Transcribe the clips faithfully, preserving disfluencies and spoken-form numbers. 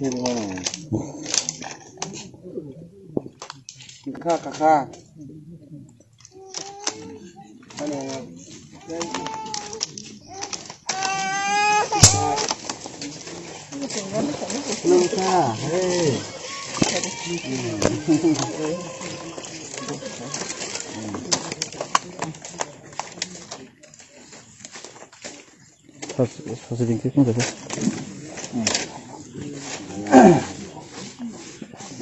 Kha, kha, kha. Sas-, sasi dingki kung sasi.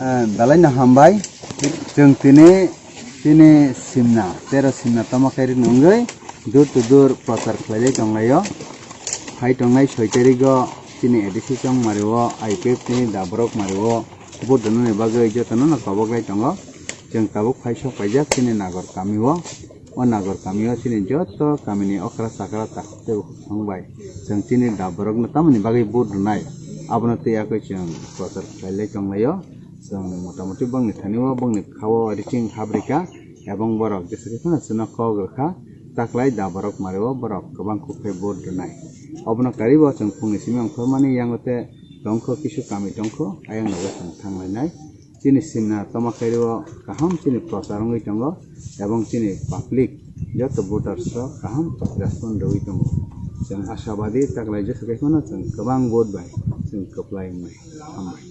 Ah, belai no hambai. Chwng tini, tini simna, tero simna tamo khe ri nungwi, door to door prochar khlailai tonglaio. Phai tongnai soi tarigo chini A D C chong mario, I P F ni daborok mario, vote rwnani bagwi jotono no kobok lai tongo. Chwng tabuk phai sok paijak chini Nagor kamio. O Nagor kamio chini joto kamini okra chakra takhuk tei bukhuk song bai chwng chini daborokno tamoni bagwi vote rwnai, abono twi yakwi chwng prochar khlailai tonglaio. Chwng motamoti bongni thani o bongni kha o riching habrika ebong borok jesa khe phano chwngno kok rwkha, taklai daborok mario borok kwbang kuk khe vote rwnai. Obono karibo chwng phungni simi ongkhormani yango tei tongkho kisu kami tongkho ayang loge chwng thanglainai. Chini simna toma khaireo kaham chini prochar wngwi tongo ebong chini public joto voters rok kaham response rwui tongo. Chwng ashabadi taklai jesa khe phano chwng kwbang vote bai chwng kwplai wngnai. Hambai.